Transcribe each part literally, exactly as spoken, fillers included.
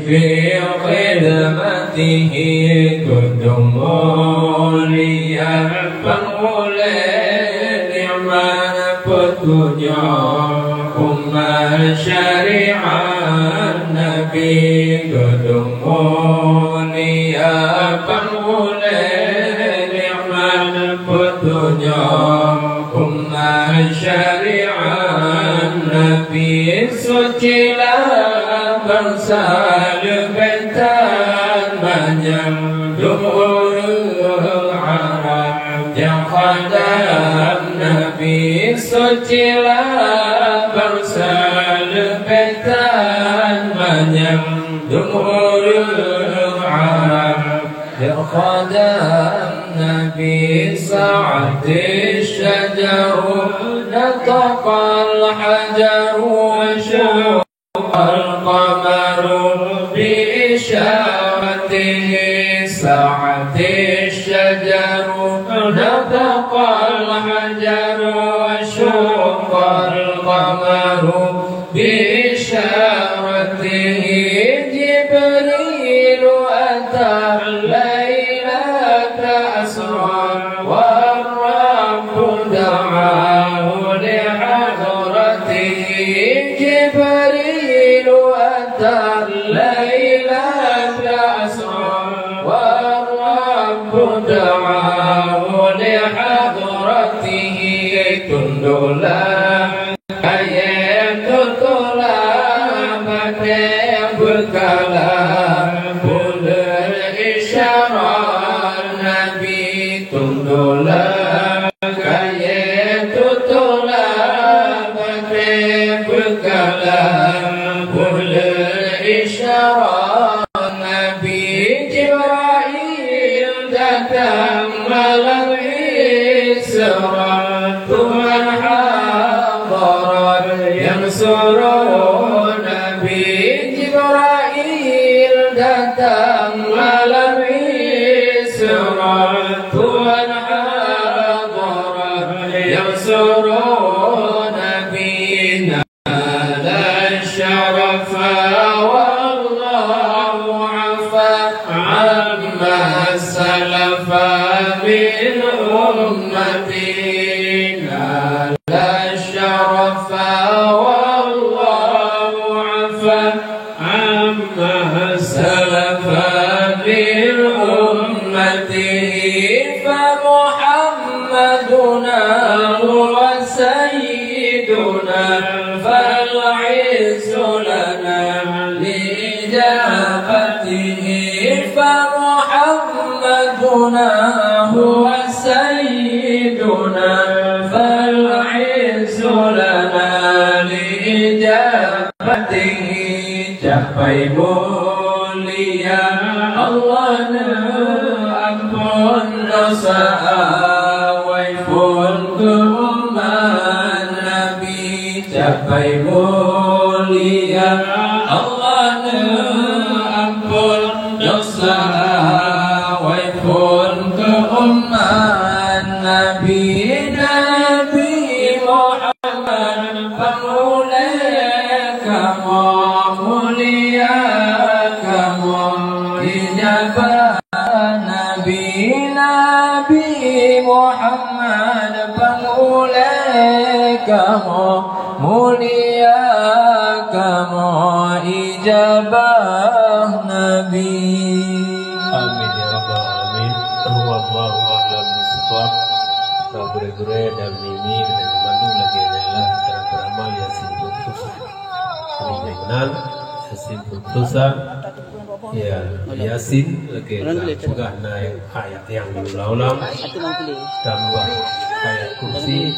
Fi khidmatihi, kudong mulia pangulée nikmat peutunyok umat syariat Nabi, kudong mulia pangulée nikmat peutunyok umat syariat Nabi. Sucilah bangsa leubeh that manyang dum ureuëng Arab nyang khadam Nabi. Sucilah bangsa leubeh that manyang dum ureuëng Arab nyang khadam Nabi. Sa'ati syajaru nataqal hajaru wa syaqal qamaru bi isyaratihi. Sa'ati syajaru nataqal hajaru wa syaqal qamaru bi isyaratihi. Jibrilu ata lailata asra wa rabbu da'ahu li hadratihi. Jibrilu ata lailata asra wa rabbu da'ahu li hadratihi. Tunduklah kayée, tutôlah batée, beukalah buleuen isyarat Nabi. Tunduklah kayée, tutôlah batée, beukalah buleuen isyarat Nabi. Jibrail datang malam Isra, Tuhan hadarat nyang suruh Nabi. Jibrail datang malam Isra, Tuhan hadarat nyang suruh Nabi. Nala syarafa wallahu afa amma salafa min ummati. Nala syarafa wallahu afa amma salafa min ummatihi. Fa Muhammaduna huwa sayyiduna, fal izzu lana li ijabatihi. Fa Muhammaduna huwa sayyiduna, fal izzu lana li ijabatihi. Capai mulia Allah neuampôn dosa awai phôn keu umat Nabi. Capai mulia Allah neuampôn dosa awai phôn keu umat Nabi. Nabi Muhammad Muhammad pangulée kamoe, mulia kamoe, ijabah Nabi. Nabi Muhammad pangulée kamoe, mulia kamoe, ijabah Nabi. Amin ya rabbal alamin. Wallahu a'lam bishawab. Ka gurée-gurée dan Mimi dan bantu lagée nyan lah cara beuramal Yasin peuet ploh sa. Jadi, meunan, Yasin peuet ploh sa. Ya, Yasin lagée ka peugah na ayat nyang diulang-ulang. Tambah ayat kursi,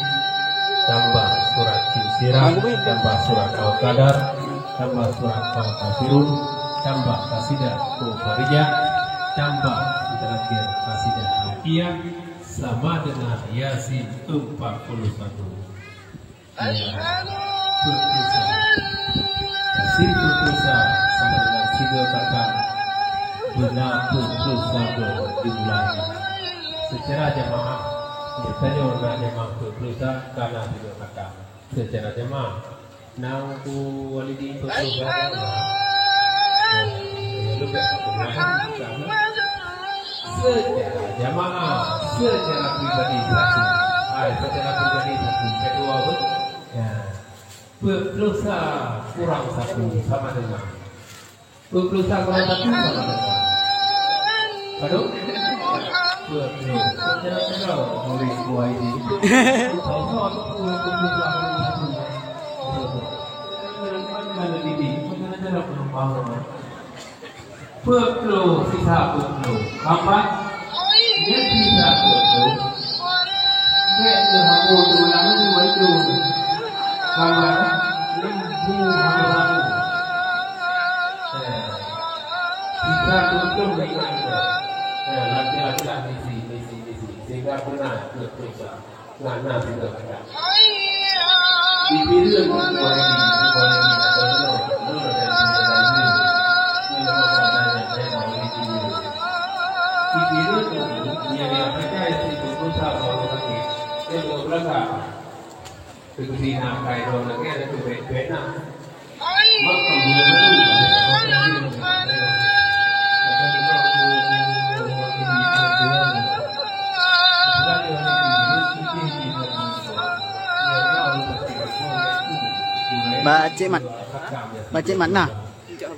tambah surat Cin Sirah, tambah surat Al-Qadar, tambah surat Al-Kafirun, tambah kasidah Qasarijah, tambah terakhir kasidah Alfiyah, sama dengan Yasin empat puluh satu. Peuet ploh sa. Yasin peuet ploh sa sama dengan sigoe khatam, beuna peuet ploh sa goe jumlah. Secara jamaah, tanyoe na jamaah peuet ploh sa, ka na sigoe khatam. Secara jamaah, na Ungku Walidi peuet ploh sa. Secara jamaah, secara pribadi satu. Ah, secara pribadi satu. Kedua pun, ya. Peuet ploh sa kurang satu sama dengan. Peuet ploh sa kurang satu sama dengan. Padum? Peuet ploh. Jangan kira murid buah ini. Tahu tak, peuet ploh sa kurang satu. Mana didik? Mana cara penumpang? Peuet ploh, sisa peuet ploh. Kapan? Nyan sisa peuet ploh. Bèk lé habo teuulang laju, wahai tu. Kapan? Limbu habo-habo. Eh. Sisa peuet ploh lé ingat tu. Eh, laki-laki lah misi, misi, misi. Sehingga beuna peuet ploh sa. Nah, nah, sudah ada. Di Bireuen, Kuala Lidi, Kuala Lidi, atau Leumo, Leumo dan Kuala Lidi. Ini memang keadaan yang saya mau di Bireuen. Di Bireuen tu, dia yang percaya si berusaha bawa lagi. Dia bawa belakang. Tegusi nak kai dua lagi, ada tu baik-baik nak. Ba Cik Mat. Ba Cik Mat nah. Cik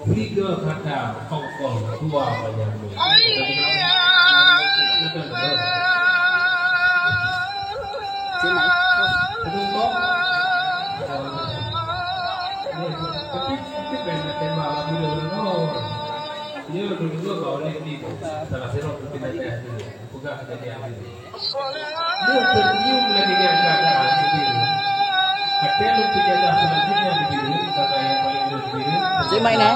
Mat. Tapi, tapi ben tema lagu dulu. Dia dulu bawa lagi ni. Salah serok tu kena dia dulu. Peugah kejadian dulu. Dia tercium lagi dia agak-agak di diri. Ada lu penjaga selanjutnya di diri, karena yang paling dulu di diri. Cik Mat nah.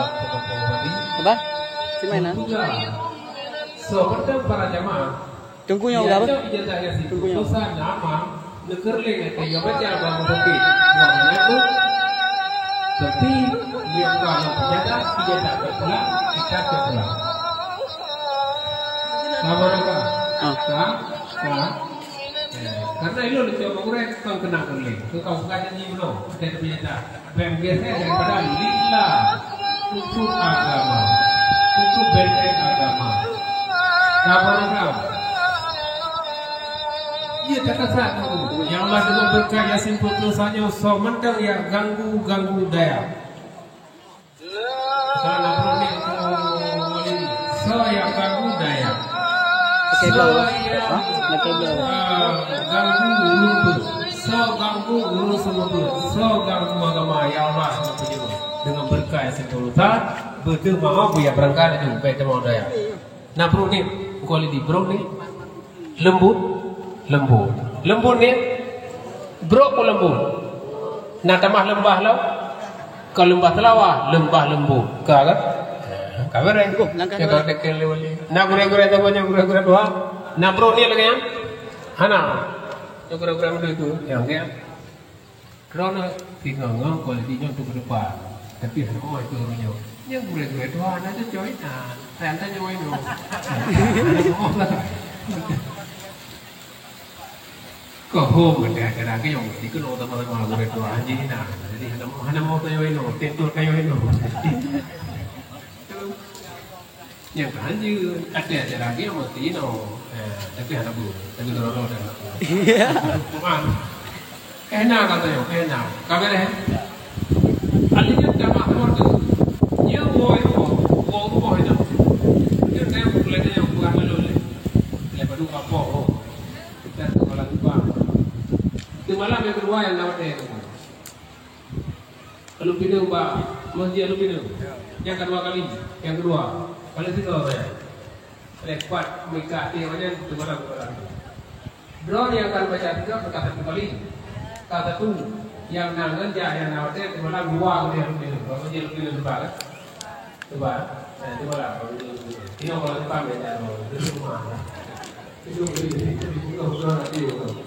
Apa? Cik Mat nah. Peugah. So, betul para jamaah. Teungku nyoe ka apa? Teungku nyoe. Urusan nama, neukeurleng ateueh baca bang sakét. Buah menyatu. Tapi, dia kalau senjata, senjata ke pulang, kita ke pulang. Sama mereka. Ah. Ka, ka. Eh, karena itu lebih orang kan kenal keurleng. Tu kau bukan janji belum, ada senjata. Bèk geuseh daripada lillah, untuk agama, untuk benteng agama. Ka peurangkam. Iya, takasat kamu. Nyang Allah deungon beureukat Yasin peuet ploh sa nyoe soe mantong nyang ganggu-ganggu dayah. Salah peurunoe keu Maulidi. Soe nyang ganggu dayah. Pakai bloe. Hah? Pakai bloe. Ah, ganggu ureueng peuet. Soe ganggu ureueng seumeubeuet. Soe ganggu agama, ya Allah, deungon beureukat Yasin peuet ploh sa, beudeuh mawöb, ya beurangkat laju, bèk teuma dayah. Na brok ni, kualiti brok ni. Leumbut, leumbut. Leumbut ni, brok pun leumbut. Na tamah leumbah lom. Ka leumbah Seulawa, leumbah leumbut. Ka kan? Ka beureh. Cukup, langkah dua. Na gurèe-gurèe saboh nyoe, gurèe-gurèe dua. Na brok ni lagèe nyan? Hana. Nyoe gurèe-gurèe meudui tu. Ya, oke. Droeneuh singoh ngon kualiti nyoe untuk ke depan. Tapi hana moh itu ureueng nyoe. Nyoe gurèe-gurèe dua, hana cocok inan. Saya hantar nyoe inoe. Hana moh lah. Keuhom, kadang-kadang ke nyang mesti keunoe sama-sama gurèe tuha haji na. Jadi, hana, hana moh tanyoe inoe, tentu tanyoe inoe. Nyang ka haji, ada-ada lagi yang mesti inoe. Eh, tapi hana bu, tapi kalau dah. Iya. Bukan. Kena kata nyoe, kena. Ka beureh? Ahli nyan ka makmur tu. Nyoe woe rumoh, woe rumoh nyoe. Nyoe saya peukulai nyoe bukan lalu lé. Lepas tu kapok, oh. Kita sekolah tu, Pak. Itu malam yang kedua yang lewat saya tu. Alun pineung bak masjid alun pineung. Yang kedua kali, yang kedua. Paling tiga saya. Lepas meuikat dia macam tu malam kedua kali. Droe nyang ka baca tiga, ka satu kali. Ka satu. Nyang na ngon jak nyang na watèe teumalam dua kali lheueh nyoe. Bak masjid lheueh nyoe leubah kan? Leubah. Eh, teumalam bak masjid lheueh nyoe. Inoe kalau leubah beda droe. Itu semua. Itu beli, itu beli, itu beli, itu beli.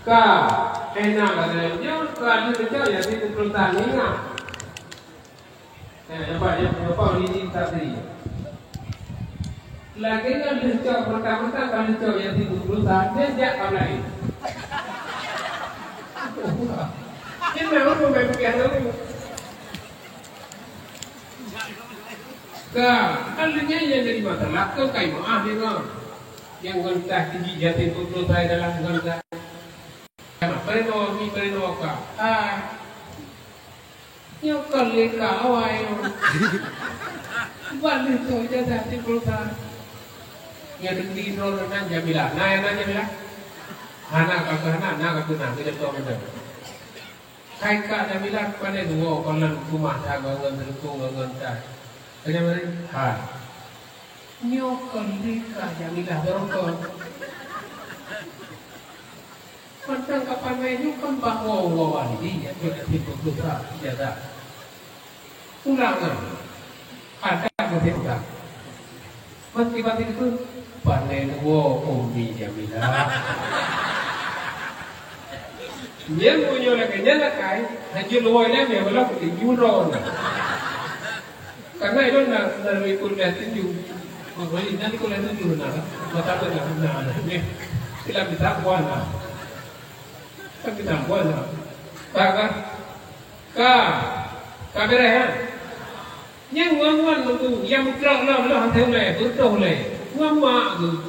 Ka, eh, na ka lheueh nyoe, ka lheueh nyoe, ya, siku peuleutan ingat. Eh, nampak, ya, nampak, ini tadi. Lagèe nyan leucok, mentang-mentang ka leucok nyang siku peuleutan, dia jak ka laén. Ini memang pemain pikiran tu. Ka, kan lheueh nyan nyang jadi masalah, keu kai meu'ah deungoe. Nyang ngon tah tiji Yasin peuet ploh sai dalam ngon tah. Paranoid, mi paranoid ka. Hai. Nyoe kon lé ka awai nyoe. Ban lheueh tho ijazah peuet ploh sai. Nyang deungon droeneuh nan Jamilah. Na nyang nan Jamilah? Hana ka keu hana, na ka keu na, keu contoh mantong. Hai ka Jamilah, pane dua kon lam rumah tangga ngon teuleumpung ngon tai. Kanya mari, hai. Nyoe kon lé ka Jamilah barokon. Mantong kapan meu'ah nyoe kon bak woe-woe Walidi, ya, nyoe dah timbul dosa, ya dah. Ulang ah. Ada meu'ah ulang. Mati-mati itu, pane neuwoe Ummi Jamilah. Nyan meunyoe lagèe nyan lakai, hanjeuet neuwoe lé, meu'ah bala putih judon. Karena itu na, na ikut leh tuju. Makanya nanti ikut leh tuju na. Mata tu na, na, na. Ni, sila minta buah na. Kan minta buah na. Ka, ka? Ka. Ka beres, ha? Nyang ngon-ngon nunggu, nyang meutrok lom, lom hantei ulèe, beureutoh ulèe. Ngon mak geuh.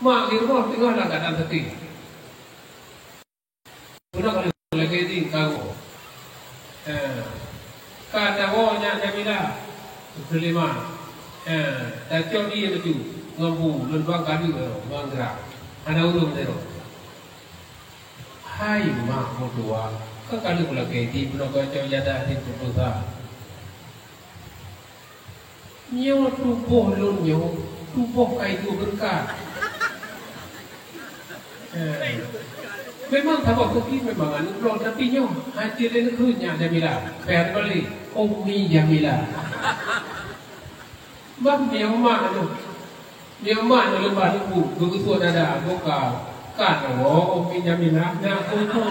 Mak geuh rumoh teungoh lam keuadaan seupôt. Peunoh lagèe jih ka woe. Eh, ka tawoe nyak Jamilah. Muslimah. Eh, tacok ie laju. Ngon bu, lôn tuan kadu, ngon geura. Hana ureueng sidroe. Hai mak meutuah, ka kadu lagèe jih peunoh ka cok ijazah di peutusan. Nyoe tuboh lôn nyoe, tuboh ka iduek beureukat. Eh, memang saboh segi memang aneuk droe, tapi nyoe hana lé neukheun nyak Jamilah. Payah balik, Ummi Jamilah. Bah, nyoe mak nyoe. Nyoe mak nyoe leubah leumbut, beugeusuet dada, buka. Kan, oh, Ummi Jamilah, nak kuku.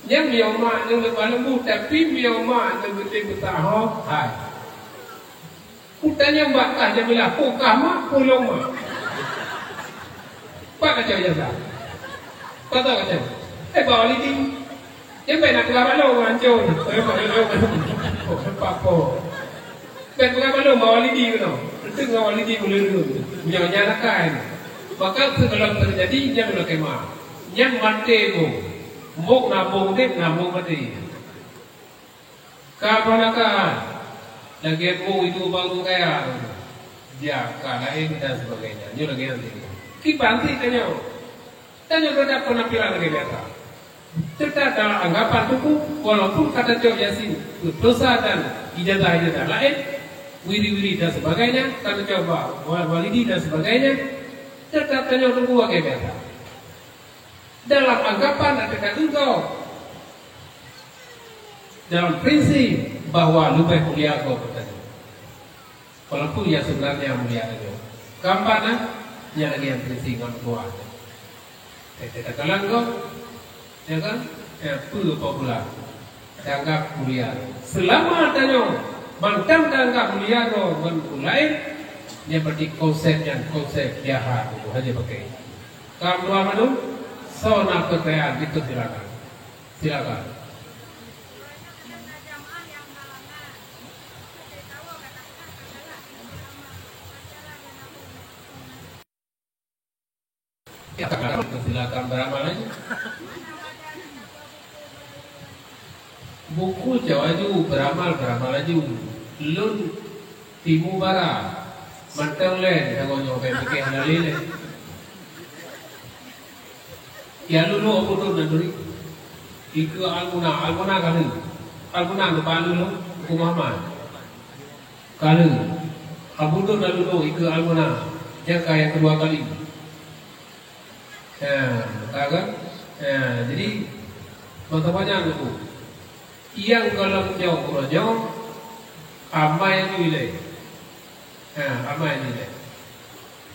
Nyan miyueb mak nyoe leubah leumbut, tapi miyueb mak nyoe geutem beutaho, hai. Kutanyong bak kah Jamilah, peue kah mak, peue lôn mak? Pat kacau jasa? Pat kacau? Eh, bak Walidi. Nyan bèk na peugah bak lôn, hancô. Eh, bak lôn. Oh, nampak po. Bèk peugah bak lôn bak Walidi keunoe. Enteuk ngon Walidi meuleureue. Nyoe nyan akai. Maka sigohlom teujadi nyan meulakèe ma. Nyan maté bông. Bông na bông udép, na bông maté. Ka peuranakan. Lagèe bông itu bông kaya. Dia ka laén dan sebagainya. Nyoe lagèe nyan. Kiban cit tanyoe. Tanyoe teutab peunampilan lagèe biasa. Teutab dalam anggapan tuku, walaupun ka tacok Yasin, peudosa dan ijazah-ijazah laén, wiri-wiri dan sebagainya, ka tacok ba-, wa-, Walidi dan sebagainya, teutab tanyoe tuku lagèe biasa. Dalam anggapan ateueh ka geugok, dalam prinsip bahwa leubeh mulia gob tanyoe. Walaupun ya sebenarnya mulia tanyoe. Gambar na, nyan lagèe nyang prinsip ngon tuha. Eh, teuka kalon gob, ya kan? Eh, peue popular. Dianggap mulia. Selama tanyoe mantong dianggap mulia gob ngon ureueng laén, nyan berarti konsep nyan konsep jahat, hana pakai. Ka meutuah mandum, soe na peukayaan, dipersilakan. Silakan. Silakan beramal aja. Buku jauh aju, beramal, beramal aju. Lôn timu bara. Mantong lé, tangoh nyoe bèk pike hana lé lé. Ya lôn lôn Abu Dur Nanduri. Ikeue Al-Muna, Al-Muna ka lheueh. Al-Muna geuba lôn lôn, Teungku Muhammad. Ka lheueh. Abu Dur Nanduri ikeue Al-Muna. Nyang ka nyang keudua kali. Ya, ka kan? Ya, jadi, masa banyak tu. Nyang golom nyoe uroe nyoe, amai nyoe ilèe. Ha, amai nyoe ilèe.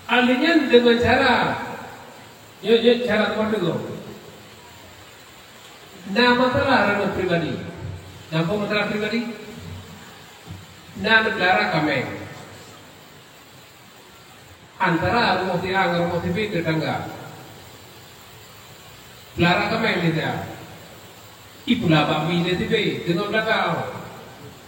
Ahli nyan deungon cara, nyoe, nyoe cara teuma teungoh. Na masalah ranah pribadi. Na peue masalah pribadi? Na neupeulara kaméng. Antara rumoh si A ngon rumoh si B tetangga. Peulara kaméng lé si A. Ipula bak mi lé si B, deungon beulagak.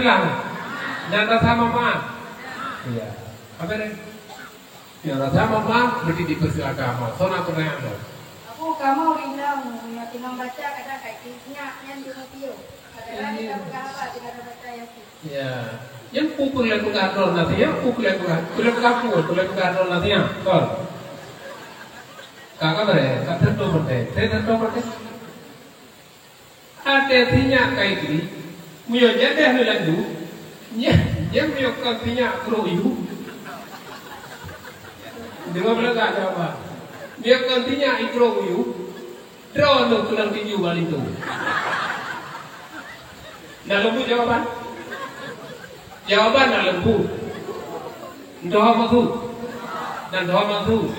Ingatlah. Dan rasa meumaáh. Iya. Apa ni? Ya, rasa meumaáh berarti dipersilakan. Soal pertanyaan tu. Aku kamu rindu, ya, tengah baca kadang kayak nyak yang di radio. Kadang-kadang kita buka apa, kita ada baca Yasin. Ya. Nyang peue lé peugah droe na siang, peue lé peugah, peue lé peugah peue, peue lé peugah droe na siang. Kon. Ka ka beuréh, ka teuntèe, teuntèe. Até sinyak ka ikri, meunyoe jadeh lé landu, nyan, nyan meunyoe kon sinyak krok yue. Deungoe beuleugah jawaban. Meunyoe kon sinyak ikrok yue, Droeneuh keuneuk tinju bak linto. Na leumbut jawaban? Jawaban na leumbut. Dua maksud. Dan dua maksud.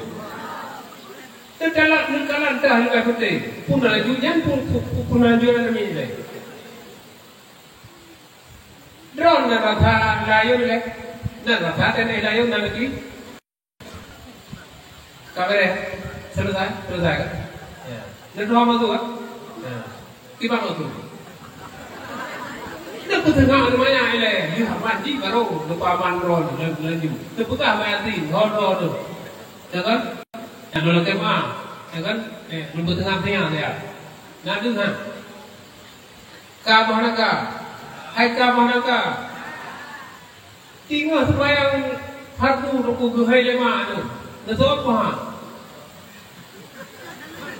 Teukalak neukalak dah leubeh putéh. Pun laju nyan pun, pun, pun, pun laju nyan namiet lé. Droeneuh na rasa layeuen lé. Na rasa teuntèe layeuen na lé. Ka beres? Selesai? Selesai kan? Ya. Neutuha masuk kan? Ya. Kiban masuk. Neupeuteuka teumanyong ilèe, lheuh mandi baru neupaman droeneuh laju. Neupeugah bak yatim, ho droeneuh. Ya kan? Nyang lôn lakèe meu'ah. Ya kan? Eh, neupeuteuka-teuka ya. Na deuh ha. Ka boh nangka. Hai ka boh nangka. Teungoh seumayang fardu teungku geuhôi lé ma nyoe. Neusoe peue ha?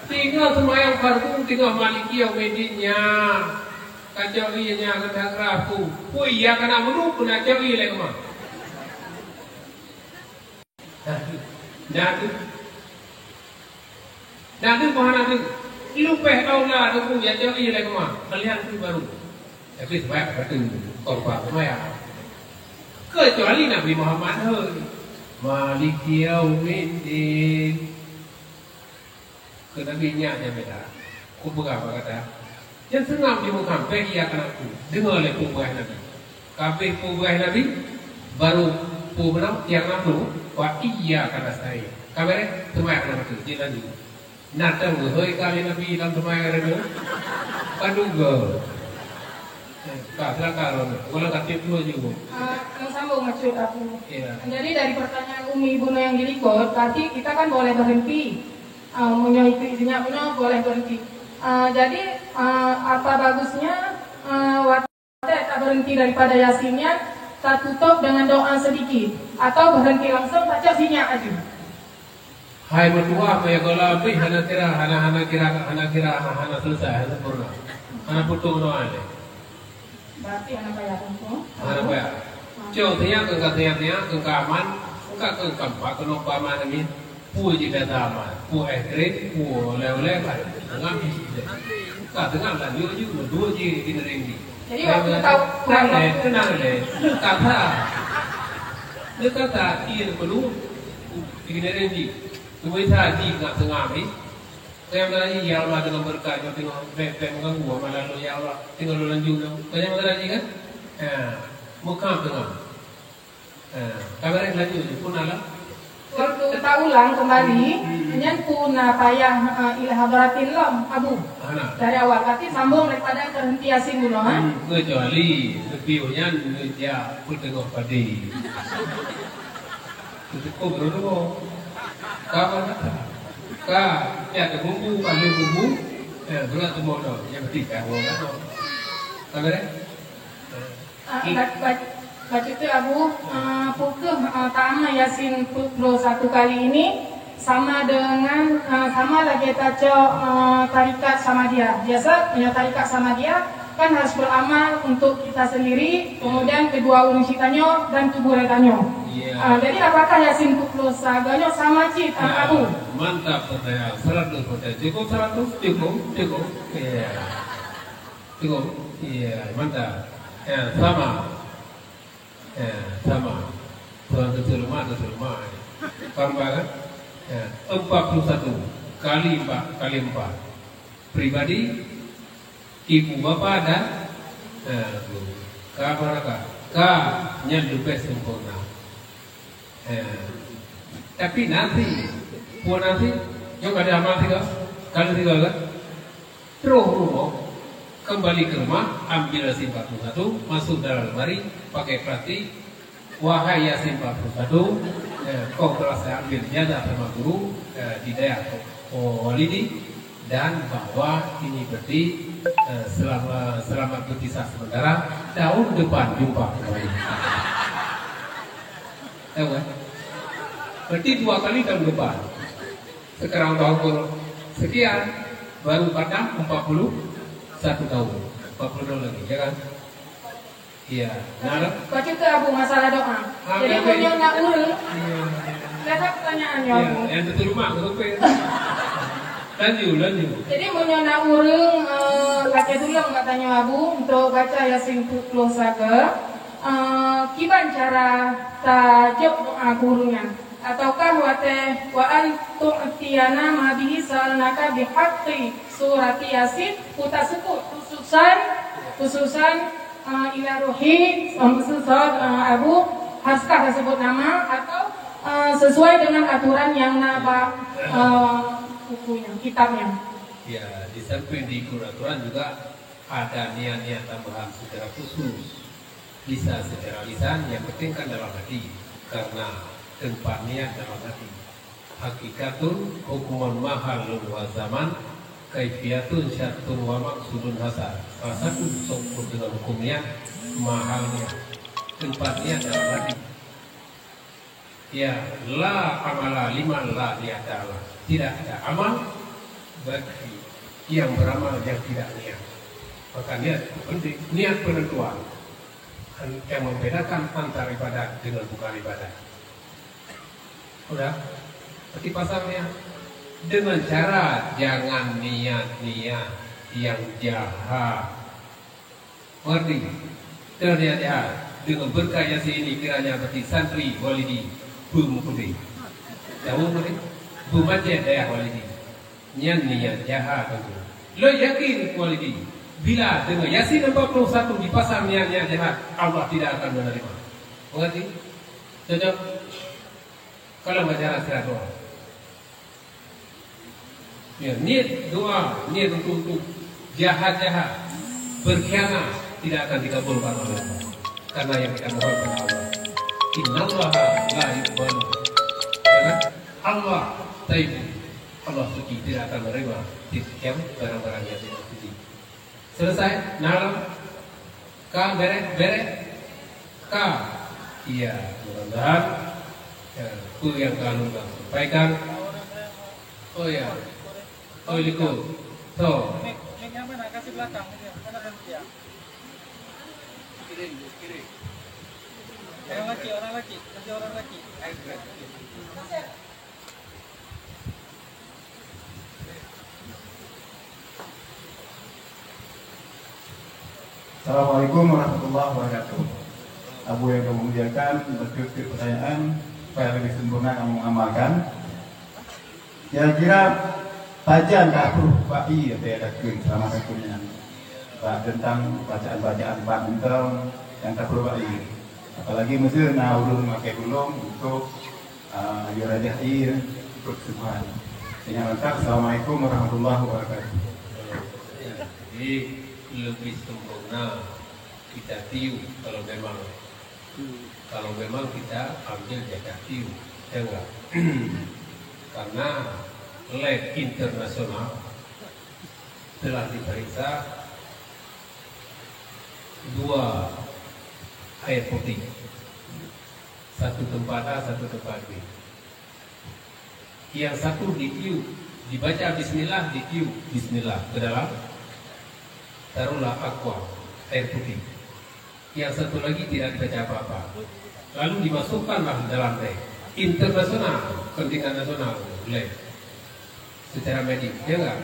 Teungoh seumayang fardu, teungoh maliki yaumiddin nyan. Kacok ié nyan keu that rab ku. Pue ya kana meunurot pun kacok ié lé keumah. Nah, tu. Nah, tu mah nah tu. Ilupeh aula tu ya jadi lagi mah. Kalian tu baru. Tapi sebab kata korban semaya. Kecuali Nabi Muhammad hoi. Maliki yaumiddin. Keu Nabi nyan nyang beda. Kupeugah bak gata, nyang seungab jimeukam bèk iyyaka na'budu. Deungoe lé peue peugah Nabi. Ka abéh peue peugah Nabi, baru peue meunan, iyyaka na'budu, wa iyyaka nasta'in. Ka beres, seumayang lam ateueh, jeuet laju. Na teuh geuhôi ka lé Nabi lam seumayang reunyeun. Ka duga. Ka, silakan, Ron. Ulang ka tiep dua juga. Ah, yang sambung maksud aku. Iya. Jadi dari pertanyaan Umi bunoe yang dilikot, berarti kita kan boleh berhenti. Ah, meunyoe itu izinnya bunoe boleh berhenti. Ah, jadi, ah, apa bagusnya, ah, watèe tak berhenti daripada Yasinnya, tak tutup dengan doa sedikit, atau berhenti langsung baca sinyak aja. Hai meutuah, meugola pih hana kira, hana, hana kira, hana kira, hana selesai, hana sempurna. Hana putôh doa lé. Berarti hana payah pun. Hana payah. Cok tiang keu ka tiang-tiang keu ka aman, ka keu kampak keu nong paman nami. Pue jih data aman, pue es krim, pue oleh-oleh kan. Ngam jih. Ka tengah lanjut jih, dua jih di nering jih. Jadi waktu tahu kan, eh, tenang deh. Kata. Dia kata, iya perlu di nering jih. Cuma saya jih nak tengah ni. Saya berani, ya Allah, dengan berkat nyoe tengok bèk-bèk mengganggu amal lalu, ya Allah. Tengok lôn lanjut nyoe. Banyak masalah jih kan? Ha, mukam tengok. Ha, kabarnya lanjut je pun alam. Waktu tak ulang kembali, hmm, nyan pun na payah, eh, ila hadratin lom, Abu. Hana. Dari awal, tapi sambung daripada terhenti Yasin dulu, ha? Hmm, kecuali lebih nyan dia pun tengok padi. Cukup dulu. Ka mana? Ka, ya, ada bumbu, ada bumbu. Ya, berat tu mau dah. Yang penting kan mau dah. Ka beres? Ah, ba-, ba-, baca tu Abu, ah, pukeuh, ah, taama Yasin puluh satu kali ini sama dengan, ah, sama lagi taco, ah, tarikat Samadiyah. Biasa punya tarikat Samadiyah kan harus beramal untuk kita sendiri, kemudian kedua ureueng cit tanyoe dan kuburan tanyoe. Ya. Ah, jadi apakah Yasin pukeuh sagoe sama cit, ah, ya, Abu? Mantap pertanyaan, seratus persen. Cukup seratus? Cukup, cukup. Ya. Cukup. Ya, mantap. Ya, sama. Ya, sama. Tuan Tuan Sulaiman, Tuan Sulaiman. Paham kan? Ya, empat puluh satu kali empat kali empat. Pribadi, ibu bapa dan, ya, guru. Ka mana ka? Ka nyan leubeh sempurna. Ya. Tapi nasi, pun nasi, nyoe kada amal tiga, kali tiga kan? Terus rumoh, kembali ke rumah, ambil nasi empat puluh satu, masuk dalam lemari, pakai plastik, wahai Yasin empat puluh satu, eh, kau telah saya ambil ijazah sama guru, eh, di dayah, oh, Walidi, dan bahwa ini berarti, eh, selama, selamat berpisah sementara, tahun depan jumpa kembali. Tahu kan? Berarti dua kali tahun depan. Sekarang tahun ke sekian, baru khatam empat puluh satu tahun. Empat puluh tahun lagi, ya kan? Iya. Nah, baca ke Abu masalah doa. Ah, jadi, meunyoe na ureueng, iya, ada pertanyaan ya, Abu. Yang betul rumah, betul. Lanjut, lanjut. Jadi, meunyoe na ureueng, eh, baca tulung katanya Abu untuk baca Yasin puluh saga, eh, kiban cara tajawab doa gurunyan? Ataukah watèe wa an tu'tiyana ma bihi sa'alnaka bihaqqi surati Yasin, utasebut khususan, khususan Eh, ila ruhi, eh, maksud saya, eh, Abu, harus ka tersebut nama atau, eh, sesuai dengan aturan yang na bak, eh, bukunya, kitabnya. Ya, di samping diikut aturan juga ada niat-niat tambahan secara khusus. Bisa secara lisan, yang penting kan dalam hati. Karena tempat niat dalam hati. Hakikatun hukmun mahallun wa zaman, kaifiyatun syartun wa maksudun hasal. Salah satu seukur dengan hukum niat, mahal niat, tempat niat dalam hati. Ya, la amala liman la niyata lah. Tidak ada amal bagi yang beramal yang tidak niat. Maka niat itu penting, niat penentuan yang membedakan antara ibadat dengan bukan ibadat. Udah? Berarti pasal niat. Dengan cara jangan niat-niat yang jahat. Mengerti? Dengan niat jahat. Dengan berkat Yasin ini kiranya berarti santri Walidi beumukudi. Tahu ni? Beumacet dayah Walidi. Nyan niat jahat tu. Lo yakin Walidi. Bila dengan Yasin empat puluh satu dipasang niat-niat jahat, Allah tidak akan menerima. Mengerti? Cocok? Kalau baca rasa doa. Ya, niat doa, niat untuk, untuk jahat-jahat, berkhianat, tidak akan dikabulkan oleh Allah. Karena yang kita mohon pada Allah. Innallaha la yuqbalu. Ya kan? Allah thayyib. Allah suci, tidak akan menerima yang barang-barang yang tidak suci. Selesai? Nah, ka bereh, bereh? Ka. Iya, mudah-mudahan, ya, apa yang ka lôn sampaikan. Oh ya. Oh, liku. So. Mic, mic-nya mana? Kasih belakang, mic-nya. Mana yang dia? Kiri, kiri. Orang laki, orang laki. Kasih orang laki. Assalamualaikum warahmatullahi wabarakatuh. Abu yang kami muliakan, betul-betul pertanyaan supaya lebih sempurna kamu mengamalkan. Kira-kira pajan ka troh bak ie teuh takheun selama takheun nyan. Bak tentang bacaan-bacaan bak mantong nyang ka troh bak ie. Apalagi meuseu na ureueng makai gulong untuk, ah, yue rajah ie untuk subuhan. Dengan lengkap, Assalamualaikum warahmatullahi wabarakatuh. Jadi, lebih sempurna kita tiup kalau memang, kalau memang kita ambil jatah tiup, ya enggak? Karena lab internasional telah diperiksa dua air putih, satu tempat A, satu tempat B. Yang satu ditiup, dibaca bismillah, ditiup bismillah ke dalam, taruhlah aqua, air putih. Yang satu lagi tidak dibaca apa-apa. Lalu dimasukkanlah dalam lab internasional, kan tingkat nasional, lab secara medis, ya enggak?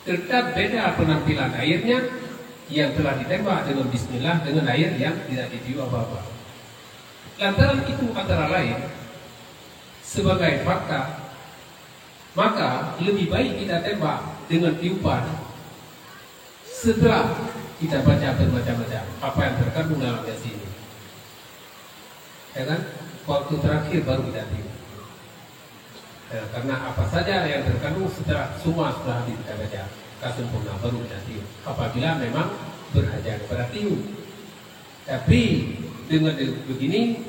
Tetap beda penampilan airnya yang telah ditembak dengan bismillah dengan air yang tidak ditiup apa-apa. Lantaran itu antara lain sebagai fakta, maka lebih baik kita tembak dengan tiupan setelah kita baca bermacam-macam apa yang terkandung dalam Yasin ini. Ya kan? Waktu terakhir baru kita tiup. Ya, karena apa saja yang terkandung setelah semua sudah habis kita baca, ka sempurna, baru kita tiup. Apabila memang berhajat kepada tiup. Tapi dengan de-, begini,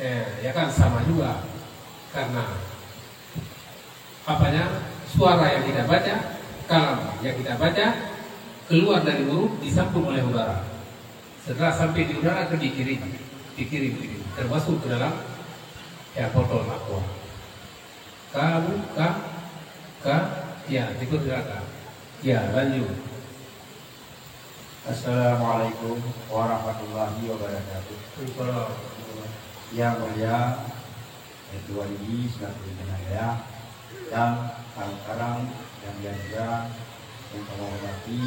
eh, ya kan, sama juga. Karena apanya, suara yang kita baca, kalam yang kita baca keluar dari mulut, disambung oleh udara. Setelah sampai di udara, akan dikirim, dikirim, kirim, termasuk ke dalam, ya, botol aqua. Kamu, ka, ka, ya, dipersilakan. Ya, lanjut. Assalamualaikum warahmatullahi wabarakatuh. Waalaikumsalam. Yang mulia, Ketua Ligi selaku pimpinan dayah, dan kawan-kawan yang mulia juga, yang kami hormati,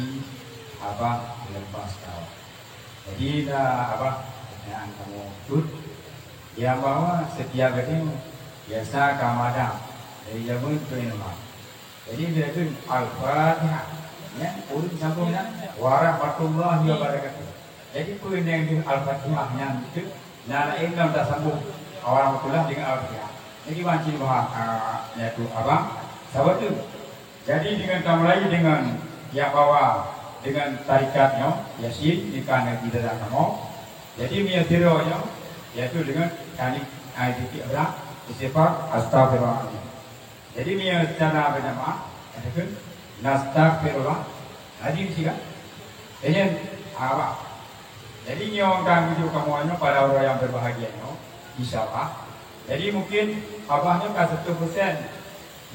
Abah Lembas Kawan. Jadi, dah Abah, pertanyaan kamu tut, yang bahwa setiap hari biasa ka madang dari zaman ke lima. Jadi, dia tu Al-Fatihah. Ya, ulun sambung dah. Warahmatullahi wabarakatuh. Jadi peue nyang di Al-Fatihah nyan tu na laén lom tasambong awal mula dengan Al-Fatihah. Jadi ban cit bah, ah, nyan tu abang saboh tu. Jadi dengan tamulai dengan yang bawa dengan tarikat nyoe, Yasin, di kana di dalam kamoe. Jadi meunyoe sidroe nyoe, yaitu dengan tadi, ah, titik belah, istighfar, astagfirullahaladzim. Jadi meunyoe secara berjamaah, katakan, "Nastaghfirullah." Haji mesti kan? Jadi, awak. Jadi nyoe kan menuju kamu nyoe pada orang yang berbahagia nyoe, insya Allah. Jadi mungkin abah nyoe ka seratus persen.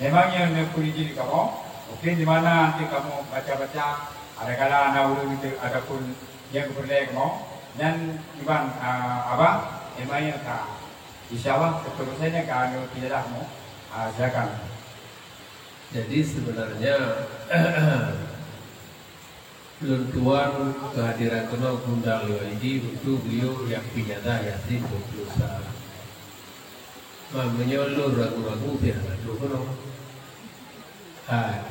Memang yang nak kuji di kamu, mungkin di mana nanti kamu baca-baca, ada kala anak ulun itu ataupun yang kepercayaan kamu, dan iban, ah, abah, memang yang ka. Insya Allah, seterusnya ka anu pijadah mu. Ah, silakan. Jadi sebenarnya lôn tuan kehadiran keunoe geuundang lé Walidi untuk beliau yang pijadah Yasin dua puluh sa. Meunyoe lôn ragu-ragu, pih hana trok keunoe. Hai.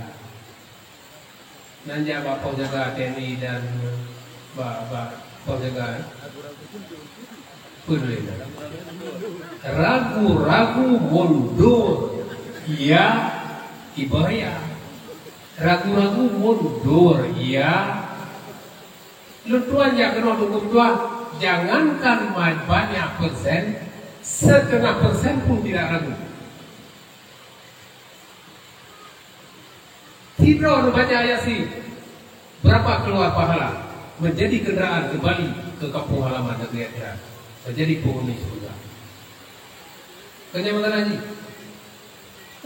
Nan jak bak poh jaga T N I dan bak, bak poh jaga peue lé nyan. Ragu-ragu mundur, ya, ibaria. Ragu-ragu mundur, ya. Lôn tuan jak keunoe dukung tuan, jangankan ma-, banyak persen, setengah persen pun tidak ragu. Sidroe neubaca Yasin, berapa keluar pahala? Menjadi kendaraan kembali ke kampung halaman negeri akhirat. Menjadi penghuni surga. Kan nyan meunan jih.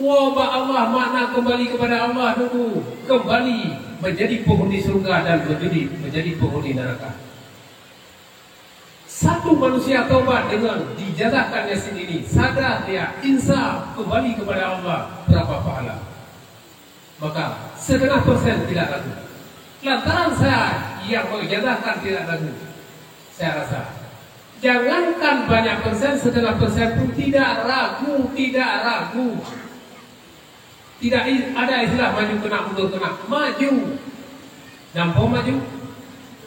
Woe bak Allah makna kembali kepada Allah tu. Kembali menjadi penghuni surga dan menjadi, menjadi penghuni neraka. Satu manusia taubat dengan dijazahkan Yasin ini, sadar dia, insaf, kembali kepada Allah, berapa pahala? Maka, setengah persen tidak ragu. Lantaran saya yang mengijazahkan tidak ragu, saya rasa, jangankan banyak persen, setengah persen pun tidak ragu, tidak ragu. Tidak i-, ada istilah maju keunak, mundur keunak. Maju. Nampak maju.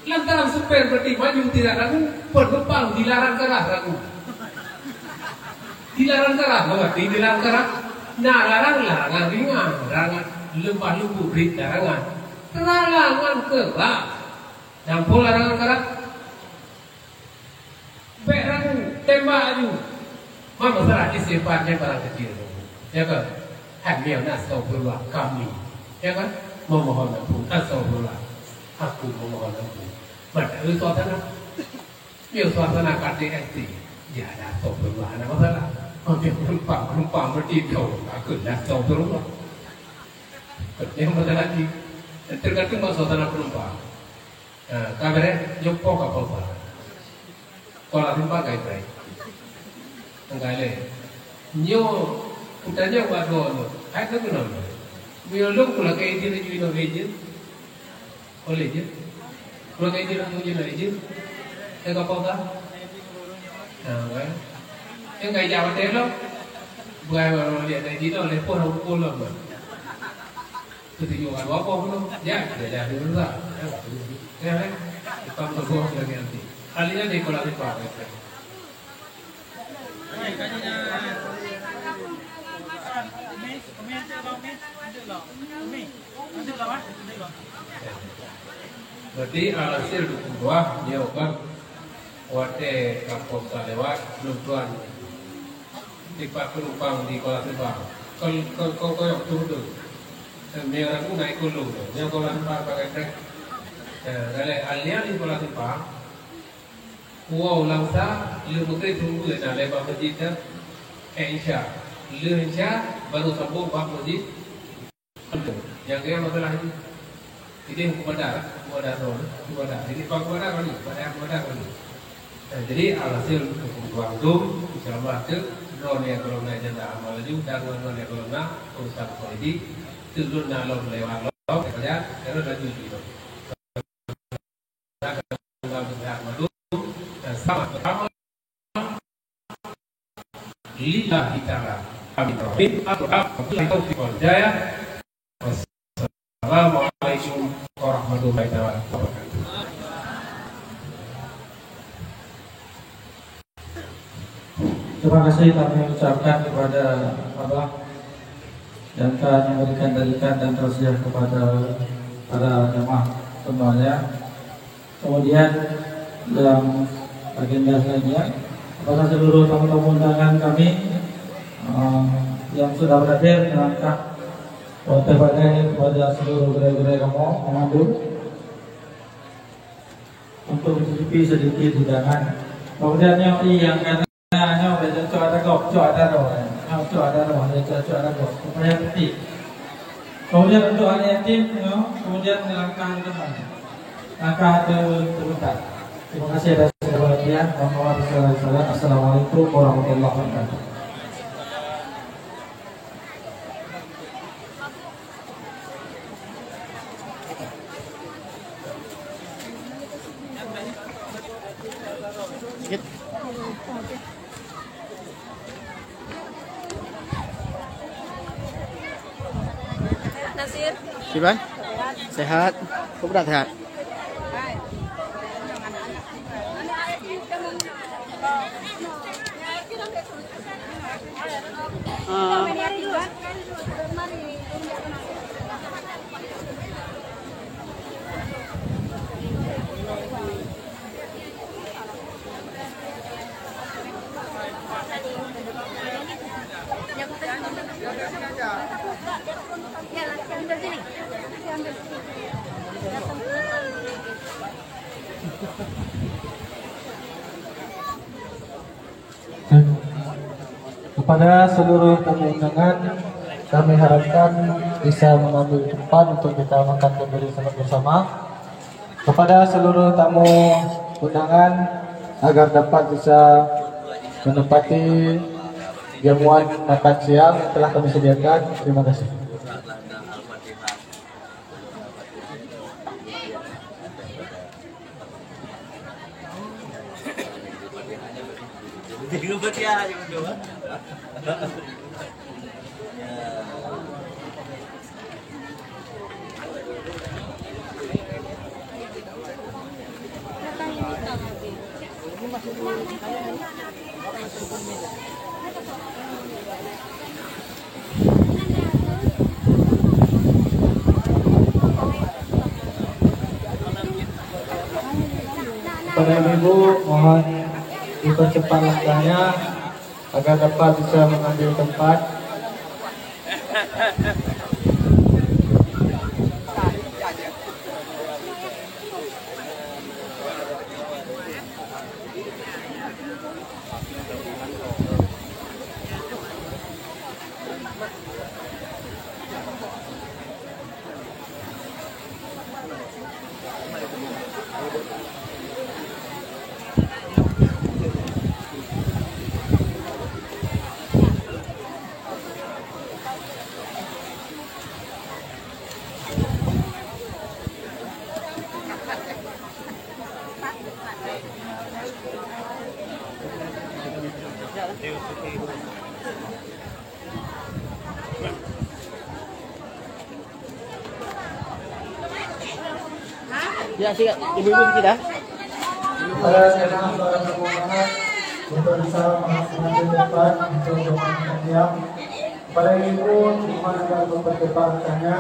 Lantaran supir berarti maju tidak ragu, penumpang dilarang keras ragu. Dilarang keras, berarti dilarang keras. Nah, larang, larangan ringan, larangan lembah lembut, rit larangan. Larangan keras. Nampak larangan keras? Bèk ragu, tembak aju. Ma masalah istighfar nyan barang kecil. Ya kan? Hai, miyueb na astagfirullah kami. Ya kan? Memohon ampun, astagfirullah. Aku memohon ampun. Mantap suasana. Miyueb suasana K T S T. Ya, ada astagfirullah, ada masalah. Mungkin penumpang, penumpang bertidur. Aku dah astagfirullah. Yang masalah ni, tergantung bak suasana penumpang. Ha, ka beureh, nyoe po ka posa. Sekolah simpan ka ipreh. Angkai lé. Nyoe, kutanyong bak droeneuh, hai keuh keunoe. Meunyoe lôn kulakèe idin laju inoe lé jeuet? Oh, lé jeuet? Kulakèe idin laju inoe lé jeuet? Ka posa? Ha, kan? Nyang ka ijak watèe lom. Bukan orang lihat dari dino, lepoh dah pukul lom. Ketujuh orang dua boh tu. Ya, kita jadi dulu lah. Ya, ya, ya. Kita berdoa lagi nanti. Kalinya di kolam itu apa? Berarti alhasil dua puluh dua dia bukan. Watèe ka posa lewat, lôn tuan dipat penumpang di Kuala Simpang. Kon, kon, kon koyok tu beutôi. Meunyoe ragu na ikot lôn, nyoe Kuala Simpang pakai trek. Nah, galak alèh di Kuala Simpang, woe lam sa, lheuh meugreb tunggu na lé bak masjid tu. Eh, Isya. Lheuh Isya, baru sambung bak masjid. Nyang keu masalah nyoe. Jadi hukum adat, hukum adat tu, hukum adat. Jadi hukum adat ni, pada hukum adat ni. Nah, jadi alhasil hukum tuan tu, insya Allah tu, droeneuh nyang gohlom na ijazah amal laju, dan droeneuh nyang gohlom na urusan politik, tu lôn na lom lewat lom, kerja, terus laju gitu. Sama-sama. Lillahi ta'ala. Amin. Amin. Wabillahi taufiq wal hidayah. Wassalamualaikum warahmatullahi taala wabarakatuh. Terima kasih kami ucapkan kepada Abah dan Kak yang memberikan tarikan dan tausiah kepada para jemaah semuanya. Kemudian yang agenda selanjutnya, kepada seluruh tamu-tamu undangan kami, eh, yang sudah berakhir, melangkah partai-partai kepada seluruh gurèe-gurèe kamoe memandu untuk mencicipi sedikit hidangan. Kemudian nyoe yang kena nyoe, cok ada gop, cok ada roh, eh. Nyoe cok ada roh, cok, cok ada gop. Supaya betik. Kemudian untuk anak yatim, nyoe, kemudian melangkah ke depan. Langkah ke sebentar. Terima kasih atas segala perhatian. Mohon maaf segala kesalahan. Assalamualaikum warahmatullahi wabarakatuh. Nasir. Siban? Sehat. Kok berat sehat? Kepada seluruh tamu undangan, kami harapkan bisa mengambil tempat untuk kita makan kembali bersama. Kepada seluruh tamu undangan, agar dapat bisa menempati jamuan makan siang yang telah kami sediakan. Terima kasih. Kepada ibu, mohon dipercepat langkahnya agar dapat bisa mengambil tempat. Ya, siap. Ibu-ibu sikit dah. Para jemaah, para jemaah, untuk bisa mengambil tempat untuk jemaah yang diam. Para ibu, mohon agar mempercepat langkahnya.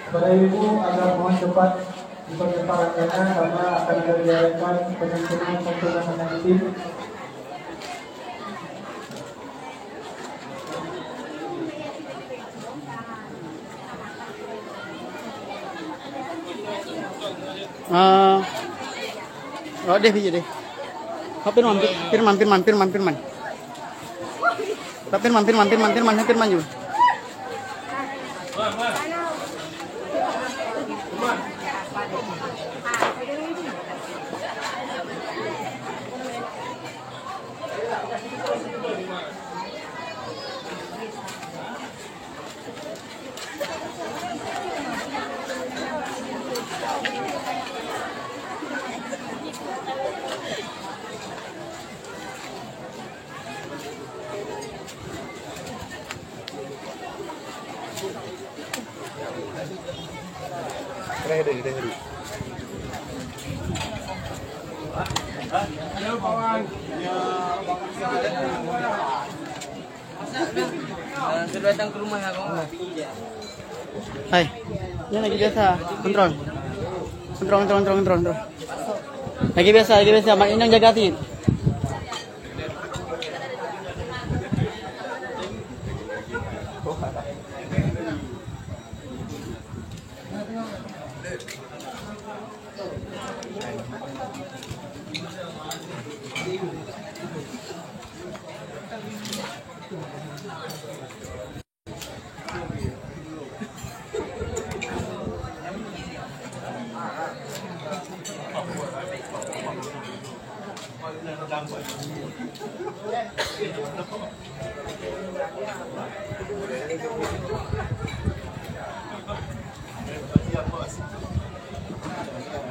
Kepada ibu, agar mohon cepat dipercepat langkahnya karena akan ada diadakan penyuntikan santunan anak yatim. Ah, oh, deh, biji deh. Oh, Firman, Firman, Firman, Firman, Firman. Pak Firman, Firman, Firman, Firman, Firman, yuk. Hai. Nyan lagèe biasa. Kontrol. Kontrol, kontrol, kontrol, kontrol, kontrol. Lagèe biasa, lagèe biasa. Mak Inong jaga cit.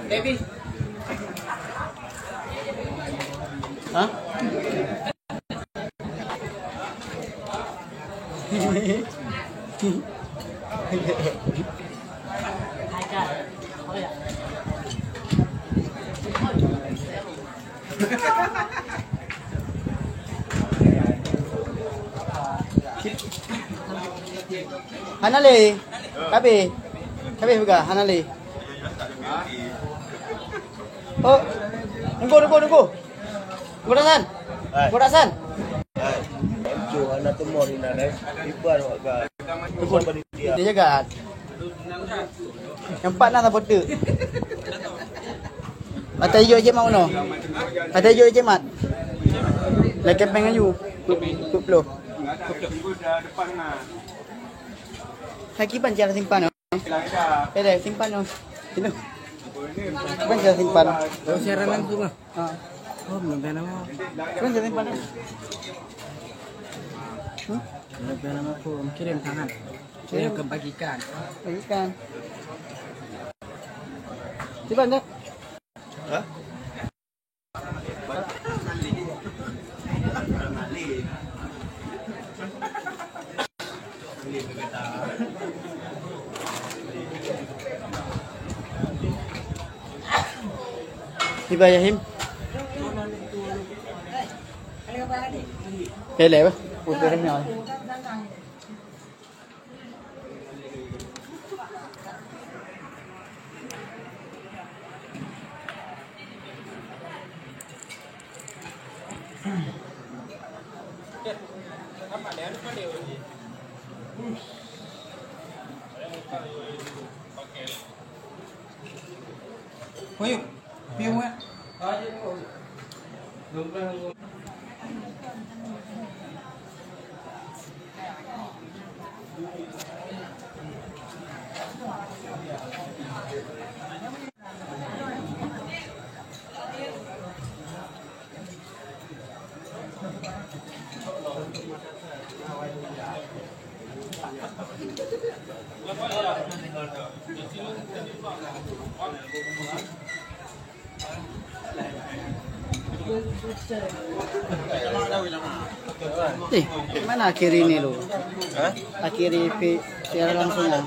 Baby. Hah? Hana lé. Habéh. Habéh peugah, hana lé. Oh. Nunggu, nunggu, nunggu. Nunggu dah san. Hai. Nunggu dah san. Hai. Em, cu, hana teumor inan, eh. Iban wak ka. Nunggu. Panitia. Dia jaga. Nampak na saboh teuk. Mata ijo cek mak mano? Mata ijo cek mat. Lagi peng aju. Dua puluh. Lagi ban cara simpan, oh. Eh, deh, simpan, oh. Sini. Ban cara simpan. Oh, siaran langsung, ah? Ah. Oh, belum pernah mau. Ban cara simpan, oh. Hmm? Belum pernah mau, kirim tangan. Saya akan bagikan. Bagikan. Simpan, deh. Hah? Ibrahim. Pele apa? Putih ni. Huyuk, piung, eh. Eh, mana akhiri ni lu? Hah? Akhiri pi-, siaran langsung ya?